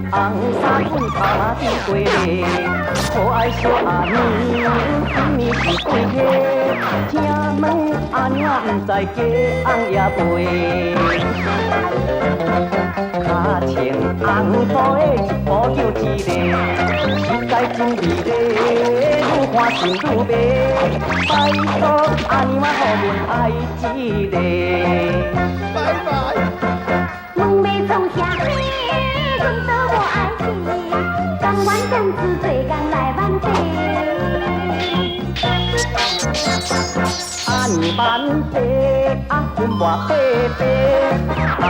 紅衫軍頭馬經過咧，可愛小阿娘，今年是幾歲？請問阿娘毋知嫁翁也未？跤穿紅布的一步叫一个，實在真美麗，愈看心愈迷。拜託阿娘啊，予阮愛一个。拜拜。問欲創啥物，阮都無愛去，甘願踮此做工來挽地。阿娘挽地，阿困磨白白，阿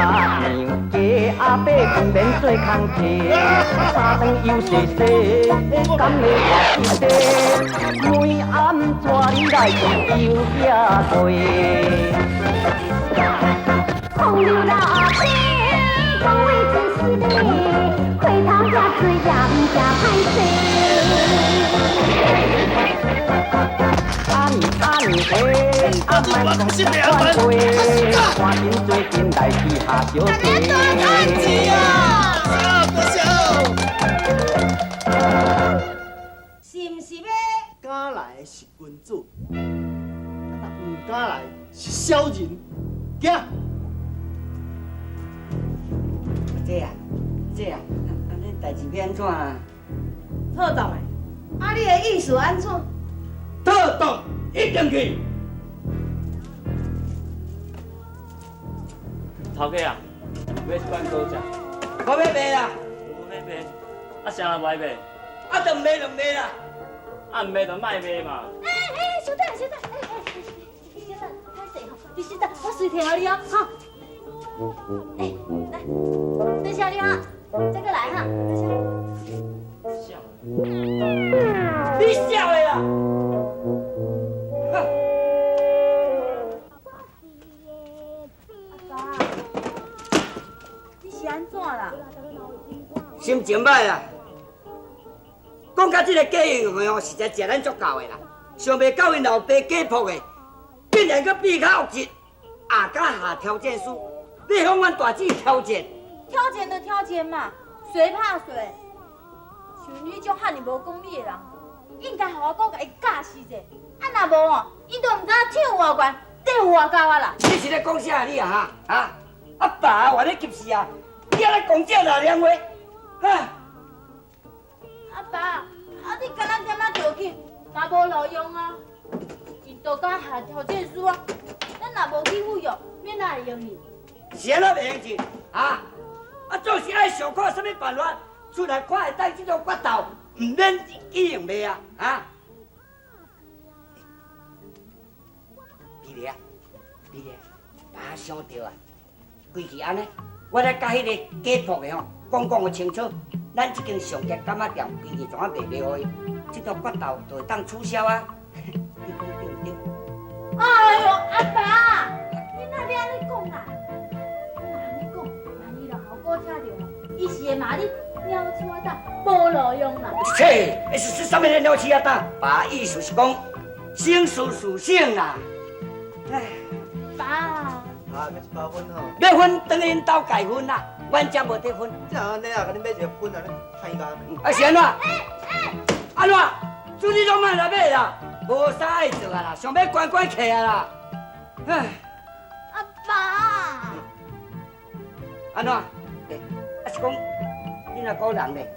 娘加阿伯困免做工課，三頓又洗洗，敢會偌記得？每暗帶你來食油餅粿。風流老阿伯，講話真實咧，回頭也醉也毋驚歹勢。阿娘阿娘嘿，阿莫講這款話，趕緊做陣來去下小地。多謝。是毋是欲？敢來是君子，啊若毋敢來是小人。行。姐啊，姐啊，啊，這代誌欲按怎啊？妥當的，啊，你的意思按怎？妥當，一定去。頭家啊，買一罐果汁。我欲賣啦。無欲賣，啊啥人無愛買？啊，就毋賣就毋賣啦。啊，毋賣就莫賣嘛。欸欸，小等，小等，欸欸，你小等，歹勢吼，你小等，我隨提予你哦，哈。欸，來，等下你哈，再過來哈，等下。笑。你痟的啦！哼。阿爸，你是按怎啦？心情歹啦。講到這个假英雄的吼，實在食咱足夠的啦。想袂到𪜶老爸假僕的，竟然閣變較惡質，也敢下挑戰書，欲向阮大姊挑戰。挑戰就挑戰嘛，誰怕誰？像你這種遐爾無講理的人，應該予阿姑共伊教示者。啊，若無哦，𪜶都毋知影天有偌懸，地有偌高啊啦！你是咧講啥你啊哈？啊？阿爸話咧急死啊！你按呢講這哪兩話？哈？阿爸，啊你敢若感覺著去，嘛無路用啊！𪜶都敢下挑戰書啊，咱若無去赴約，欲哪會用去？是按怎袂用去？啊？啊，總是愛想看啥物辦法出來，看會當這種決鬥，毋免去用賣啊！啊？美麗啊，美麗，爸想著啊，規氣按呢，我來佮彼个假僕的吼講講個清楚。咱這間上傑柑仔店規氣怎啊賣袂予伊，這場決鬥就會當取消啊！你講對毋對？哎喲，阿爸，你哪欲按呢講啦？你若按呢講，萬一老姑聽著，伊是會罵你鳥鼠仔膽無路用啦。切，是啥物鳥鼠仔膽？爸意思是講，省事事省啦。唉，爸，啊，欲一包粉吼。欲粉轉去𪜶兜家分啦，阮遮無得分。這按呢啊，共你買一個粉啊，你歹甲。啊是按怎？按怎？主你攏莫來買啦，無啥愛做啊啦，想欲乖乖客啊啦。唉，阿爸，按怎？欸，啊是講，恁阿姑人咧？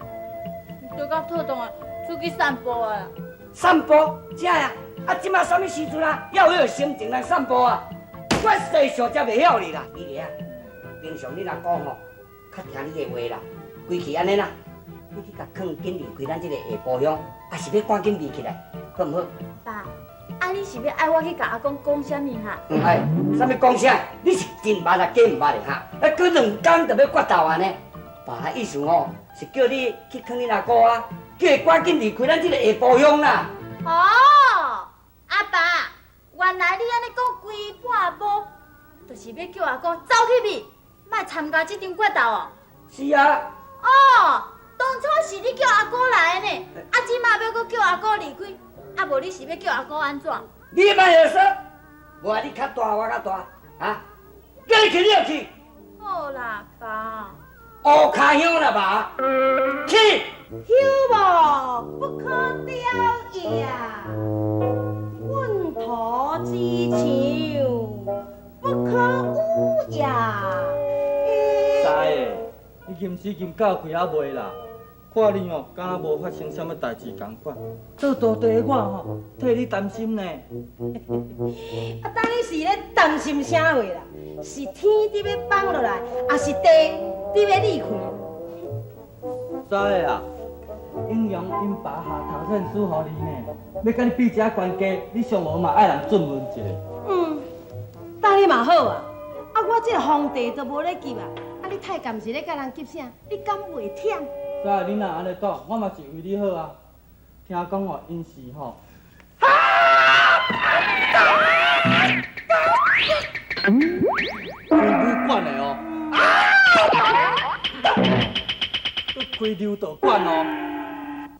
就佮妥當的出去散步啊。散步？這啊？啊，這馬啥物時陣啊？猶有彼个心情來散步啊？我世上才袂曉你啦，美麗啊！平常恁阿姑吼，較聽你的話啦，規氣按呢啦，你去共勸緊離開咱這个下埔鄉，抑是欲趕緊離起來，好毋好？爸，啊你是欲愛我去共阿公講啥物哈？毋愛，啥物講啥？你是真捌啊，假毋捌的哈？啊，閣兩工就欲決鬥按呢？爸的意思吼，是叫你去勸恁阿姑啊，叫伊趕緊離開咱這个下埔鄉啦。哦，阿爸，原來你按呢講規半晡，就是欲叫阿姑走去去，莫參加這場決鬥哦。是啊。哦，當初是你叫阿姑來的呢，啊，這馬欲閣叫阿姑離開，啊，無你是欲叫阿姑按怎？你莫瞎說，無啊，你較大，我較大，啊？叫你去你就去。好啦，爸，乌跤香啦吧？去。休无不可雕也，粪土之墙不可污也。师的，你吟诗吟到开犹未啦？看你哦，敢若无发生啥物代志仝款，做徒弟的我吼，替你担心呢。啊，当你是咧担心啥货啦？是天伫欲放落来，抑是地伫欲裂开？师的啊，英雄𪜶爸下头认输予你呢，欲佮你比这悬低，你上无嘛爱人准问一下。嗯，当你嘛好啊，啊，我这个皇帝都无咧急啊，啊，你太监是咧佮人急啥？你敢袂忝？师，你若按呢讲，我嘛是为你好啊。听讲哦，𪜶是吼，开武馆的哦，阁开柔道馆哦，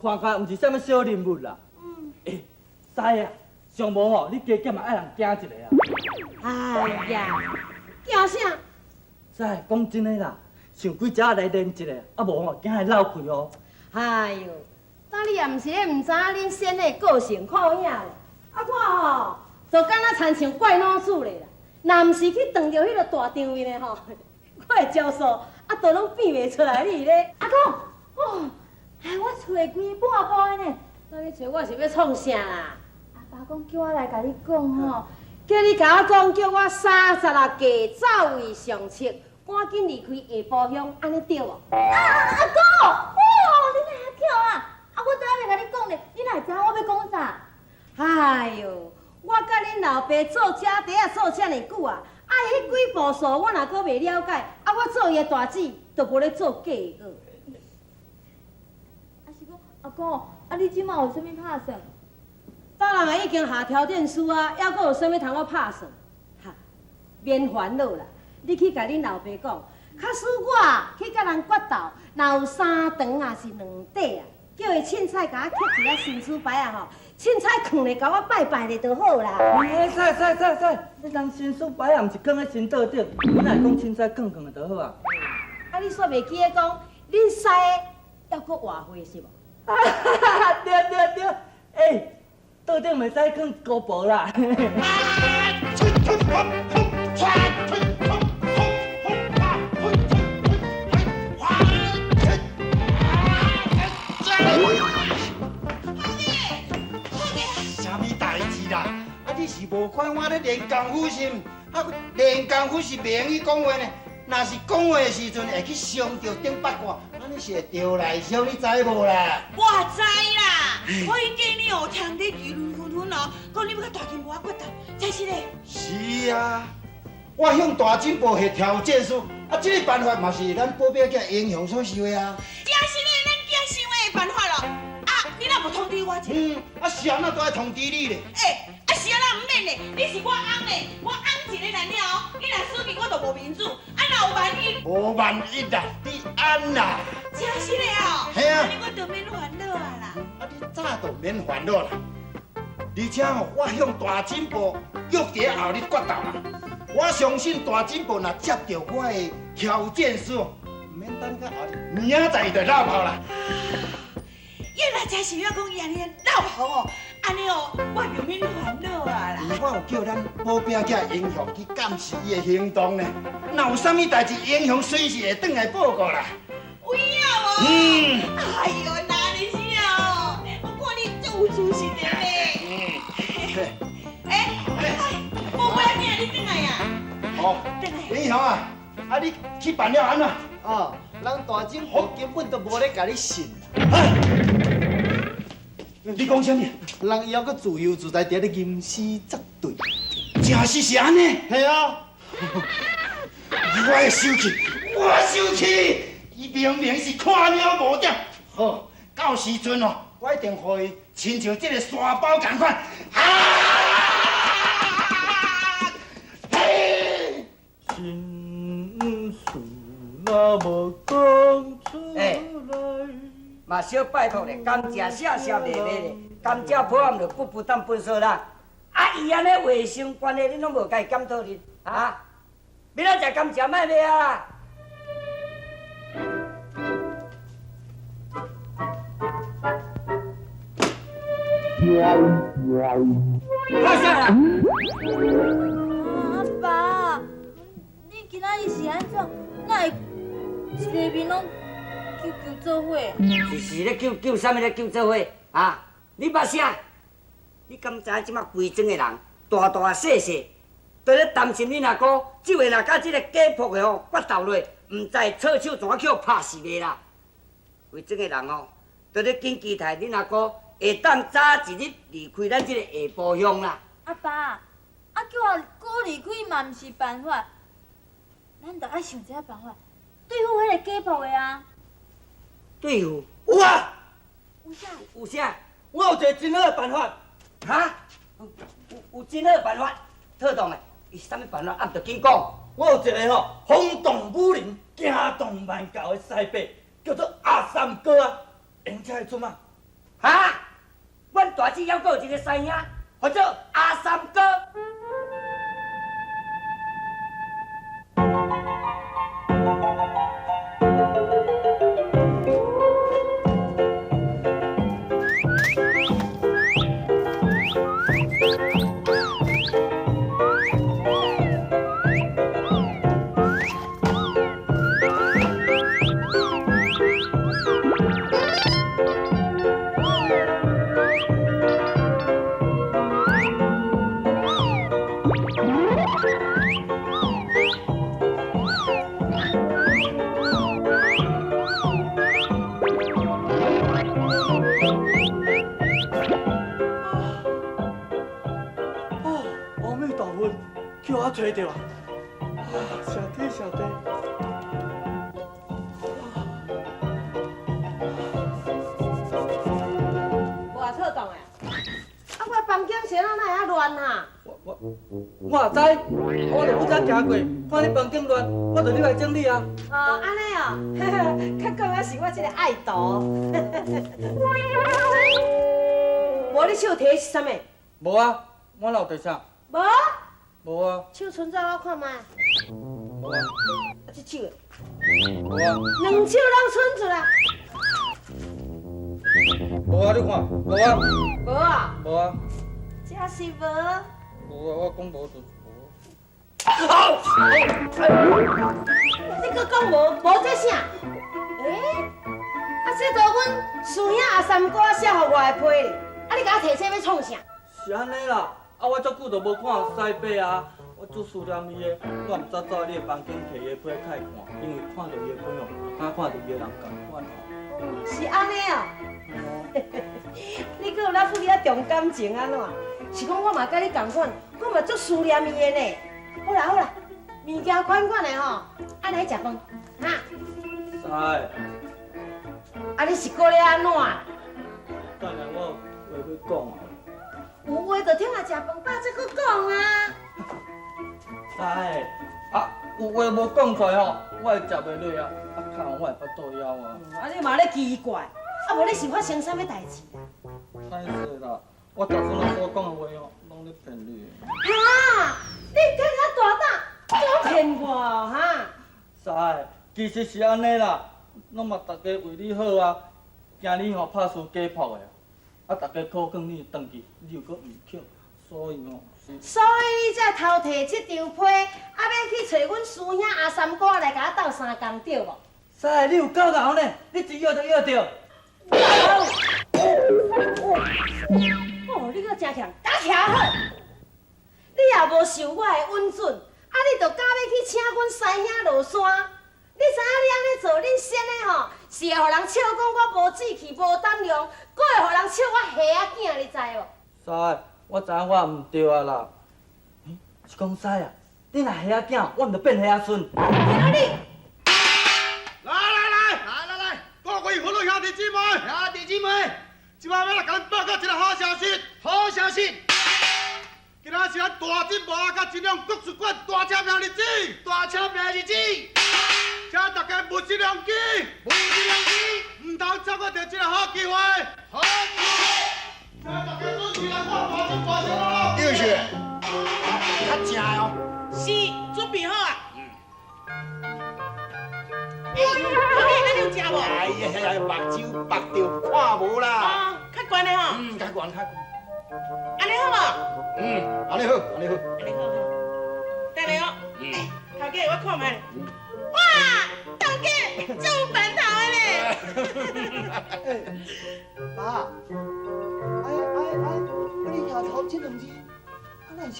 看起来毋是啥物小人物啦。欸，师啊，上无吼，你加减嘛爱人惊一下啊。哎呀，惊啥？师，讲真的啦。想几只来练一下，啊无吼，惊会落气哦。哎哟，当你也毋是咧，毋知影恁先的个性看有影咧。啊，我吼就敢若亲像怪老鼠咧啦。若毋是去撞著彼个大场面的吼，我的招数啊，都拢变袂出来你咧。阿公，哦，哎，我揣规半晡呢。那你揣我是欲创啥啦？阿爸讲叫我来共你讲吼，叫你共我讲，叫我36计走为上策。赶紧离开下埔乡，按呢对无？啊，阿公，哦，你哪会巧啊？啊，我都犹未共你讲咧，你哪会知影我欲讲啥？哎哟，我佮恁老爸做姐弟仔做遮尔久啊，啊，彼几步数我若阁袂了解，啊，我做伊的大姊就无咧做假的。啊是讲，阿公，啊你这马有啥物拍算？当人已经下条件书啊，犹阁有啥物通我拍算？哈，免烦恼啦。你去共恁老爸讲，假使我去佮人决斗，若有三长也是两短啊，叫伊凊彩共我刻一个神主牌啊吼，凊彩囥咧，共我拜拜咧就好啦。欸，使使使使，你人神主牌也毋是囥佇神桌顶，你哪会讲凊彩囥囥就好啊？啊，你煞袂记得讲，恁师犹阁活岁是无？对对对，欸，桌顶袂使囥姑婆啦。你是无看我咧练功夫是毋？啊，练功夫是袂用去讲话呢。若是讲话的时阵会去伤著顶八卦，按呢是会著内伤，你知无啦？我知啦，我已经你哦，听你议论纷纷哦，讲你欲佮大金母仔决斗，真是嘞？是啊，我向大进步下条件书，啊，这个办法嘛是咱宝贝囝英雄所想的啊。真是嘞，咱囝想的办法咯。啊，你若无通知我一下？嗯，啊是按怎都爱通知你咧。欸，啊是按怎毋免咧？你是我翁咧，我翁一个来了后，你若输去我就无面子。啊，若有万一？无万一啦，你按啦。真是的哦。嘿啊。按呢我就免烦恼啊啦。啊，你早就免烦恼啦。而且吼，我向大进步约伫后日决斗啦。我相信大进步若接到我的条件书，毋免等到后日，明仔载伊就落跑啦。伊若真是要讲伊按呢落跑哦，按呢哦，我就免烦恼啊啦。我有叫咱宝贝囝英雄去监视伊的行动呢。若有啥物代志，英雄随时会转来报告啦。有影无？嗯。哎呦，哪里是哦？我看你足有自信的呢。嗯。哎，宝贝囝，你转来啊？哦，英雄啊，啊你去办了按怎？哦，人大进步根本就无咧共你信。你讲啥物？人伊犹阁自由自在伫咧吟诗作对，真实是按呢？嘿啊！我会生气，我生气！伊明明是看鸟无点，好，到时阵哦，我一定予伊亲像这个沙包仝款。啊！心事若无讲出来。嘛小拜托咧，甘蔗谢谢卖卖咧，甘蔗破暗就不不当粪扫啦。啊，伊按呢卫生关系，恁拢无共伊检讨哩啊？欲怎食甘蔗莫卖啊？拍啥啦？阿爸，你今仔日是按怎？哪会一个面攏揪揪做伙？是咧揪揪啥物咧揪做伙啊？你捌啥？你敢知影这马规庄的人，大大细细，都咧担心恁阿姑，这回若佮这个假僕的吼决斗落，毋知错手怎去予拍死袂啦？规庄的人吼，都咧紧期待恁阿姑会当早一日离开咱这个下埔乡啦。阿爸，啊叫阿姑离开嘛毋是办法，咱著爱想一个办法对付彼个假僕的啊。对付？有啊。有啥？有啥？我有一个真好的办法。哈？有真好的办法？妥当的，伊啥物办法？啊，毋著紧讲。我有一个吼轰动武林、惊动万教的师伯，叫做阿三哥啊，用才会出马。哈？阮大姊犹阁有一个师兄，号做阿三哥。揣著啊！啊，谢天谢地！无啊，妥当的。啊，我房间是按怎会遐乱啊？我也知，我就拄才行过，看你房间乱，我就入来整理啊。哦，按呢哦，较讲啊是我这个爱徒。无你手提的是啥物？无啊，我哪有提啥？无。无啊。手伸出来我看觅。无啊。啊，这手。无啊。两手拢伸出来。无啊，你看，无啊。无啊。无啊。这是无。无啊，我讲无就是无。好。你阁讲无，无这啥？欸？啊，这都阮师兄阿三哥写予我的批哩，啊，你共我提这欲创啥？是按呢啦。啊！我足久都无看师伯啊，我足思念伊的，我毋知走你的房间提伊的批开看，因为看著伊的批哦，敢看著伊的人仝款哦。是按呢哦。你阁有咱父子遐重感情按怎？是讲我嘛佮你仝款，我嘛足思念伊的呢。好啦好啦，物件款款的吼，啊来食饭，哈。师。啊，你是阁咧按怎？等下我有话欲讲啊。有话就听下食饭饱再阁讲啊。师，啊，有话无讲出来吼，我会食袂落啊，啊，哭我会腹肚枵啊。啊，你嘛咧奇怪，啊，无你是发生啥物代志啦？歹势啦，我头先仔所讲的话哦，拢咧骗你。哈！你听遐大胆，阁骗我哈？师，其实是按呢啦，拢嘛大家为你好啊，惊你吼拍输假扑的。啊！大家苦劝你转去，你又阁毋肯，所以吼。所以你才偷提这张批，啊，欲去揣阮师兄阿三哥来共我斗相共对无？师，你有够敖呢！你一约就约著。哦，你阁真强，共我徛好。你也无受我的允准，啊，你就敢欲去请阮师兄落山？你知影你按呢做，恁先的吼，是会予人笑讲我无志气、无胆量，阁会予人笑我虾仔囝，你知无？师，我知影我毋对啊啦。是讲师啊，你若虾仔囝，我毋就变虾仔孙。你！来来来来来来，各位父老兄弟姊妹，兄弟姊妹，这摆欲来共恁报告一个好消息，好消息！今仔是咱大进步啊，佮尽量国术馆大车拼日子，大车拼日子。请大家勿失良机，勿失良机，毋通错过著这个好机会，好机会！请大家准时来看大进步节目咯。刘雪，较正哦。是，准备好啊。欸，阿妹，咱有食无？哎呀呀，目睭目著看无啦。哦，较悬的吼。嗯，较悬较悬。按呢好無？嗯，按呢好，按呢好。按呢好好。等下哦。嗯。頭家，我看覓。哇，頭家這有奔頭的咧！爸，哎哎哎，你額頭這兩字，啊哪會寫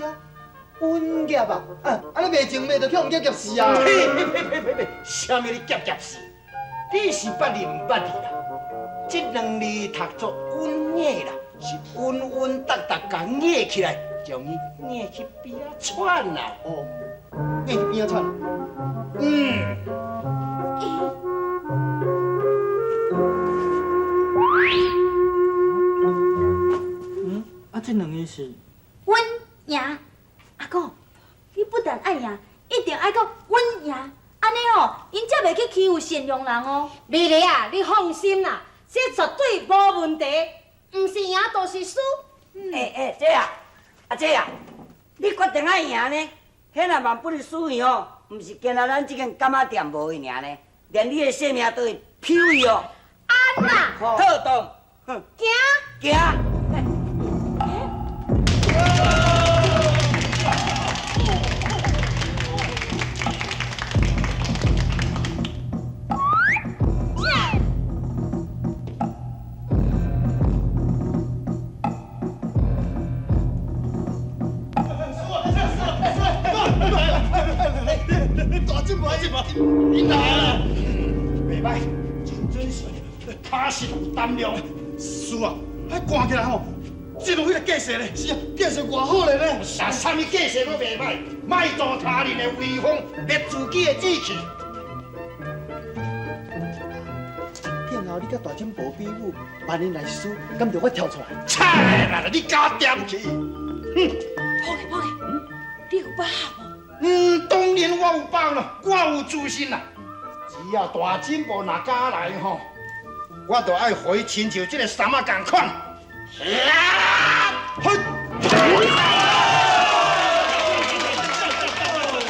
穩夾啊？啊，按呢袂情袂就去予夾夾死啊！呸呸呸呸呸呸！啥物你夾夾死？你是捌字毋捌字啦？這兩字讀做穩硬啦，是穩穩當當共硬起來，將伊硬去邊仔喘啦。哦，硬去邊仔喘。嗯。嗯，啊，這兩字是？穩贏，阿公，你不但愛贏，一定愛閣穩贏，按呢吼，𪜶才袂去欺負善良人哦。美麗啊，你放心啦，這絕對無問題，毋是贏就是輸。欸欸，姐啊，阿姐啊，你決定愛贏呢？彼若萬不是輸去吼，毋是干焦咱這間柑仔店無去爾呢，連你的性命都會飄去哦。安啦，套動，行行。大进步，进步，𪜶来啊！袂歹，真准时，跤实有胆量。是啊，彼看起来吼，真有彼个架势咧。是啊，架势偌好咧呢。啥啥物架势阁袂歹，莫做他人的威风，灭自己的志气。见后你佮大进步比武，万一若是输，敢著我跳出来？切啦，你敢掂去？哼！抱去抱去，你有把握無？嗯，当然我有把握啦，我有自信啦。只要大进步若敢来吼，我就爱予伊亲像这个衫仔仝款。啊！哼！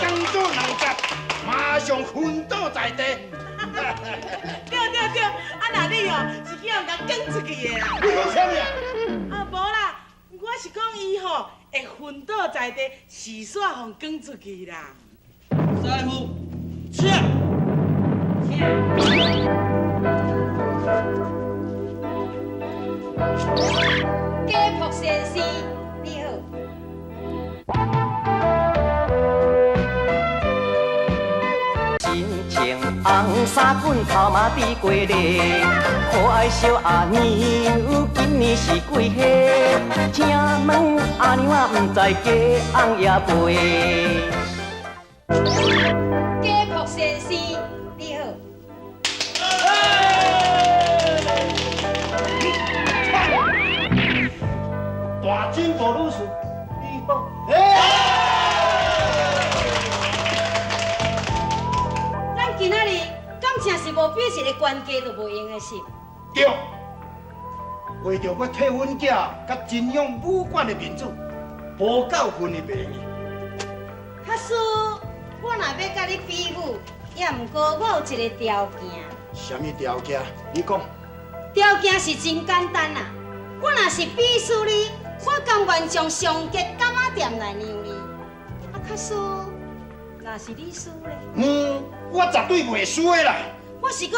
刚做两集，马上昏倒在地。对对对，啊若你哦是去予人赶出去的啦。你讲啥物啊？啊无啦，我是讲伊吼会昏倒在地，是煞予人赶出去啦。师傅，请。请。家仆先生，你好。心情红衫棍头毛滴过咧，可爱小阿娘，今年是几岁？请问阿娘啊，毋知家翁也袂。家仆先生，你好。大进步女士，你好。咱今仔日敢真是無比一個冤家都無閒的是？對，為著欲替阮囝佮真勇武館的面子，無夠分的袂用。假使我若欲佮你比武，也毋過我有一個條件。啥物條件？你講。條件是真簡單啦，我若是比輸你，我甘願將上傑柑仔店來讓你。啊，假使若是你輸咧？嗯，我絕對袂輸的啦。我是講，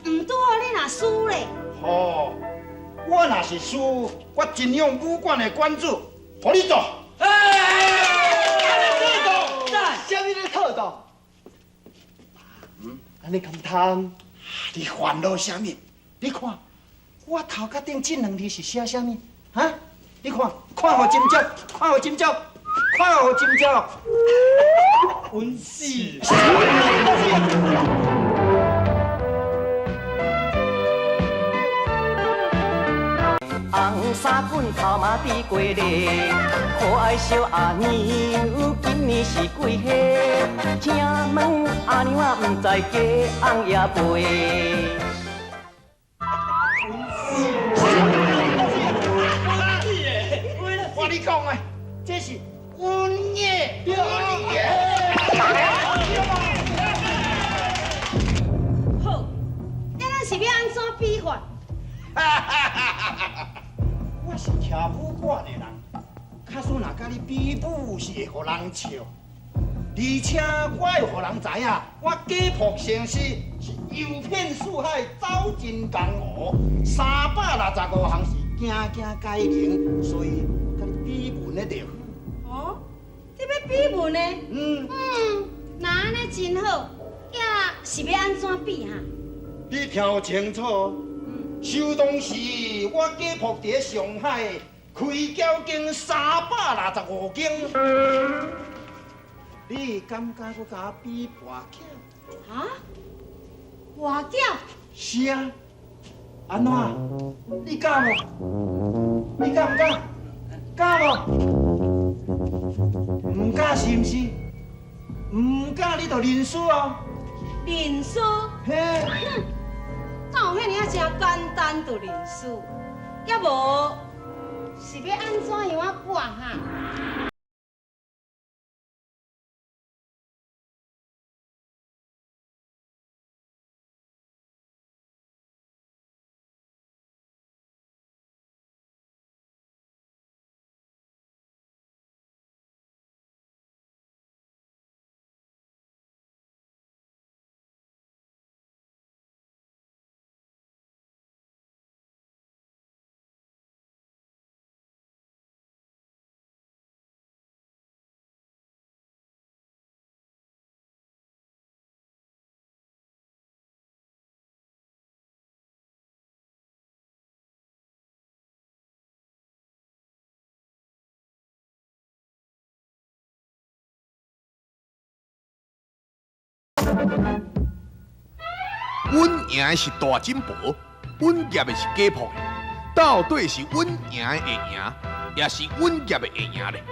毋拄好你若輸咧。吼，我若是輸，我真勇武館的館主，予你做。哎，套動，啥物咧套動？嗯，按呢敢通？你煩惱啥物？你看，我頭殼頂這兩字是寫啥物？哈？你看，看予斟酌，看予斟酌，看予斟酌。穩死！红衫棍头毛滴过咧，可爱小阿娘，今年是几岁？请问阿娘啊，毋知家翁也袂。我你讲的，这是稳赢，稳赢。好，那咱是欲按怎比法？我我是徛武馆的人，假使若佮你比武是会予人笑，而且我会予人知影，我假卜先生是游遍四海，走尽江湖，365项是件件皆灵，所以我佮你比文的就好。哦，你欲比文的？嗯。嗯，若按呢真好，也是欲按怎比哈？你听清楚，想当时我家仆伫咧上海开交间365间，你敢敢阁共我比跋筊？啊？跋筊？是啊，按怎？你敢无？你敢毋敢？敢无？毋敢是毋是？毋敢你就认输哦。认输？嘿。哼，哪有遐尔啊诚简单就认输？抑无是欲按怎样仔跋哈？阮赢的是大金箔，阮业的是假破的，到底是阮赢的会赢，抑是阮业的会赢咧？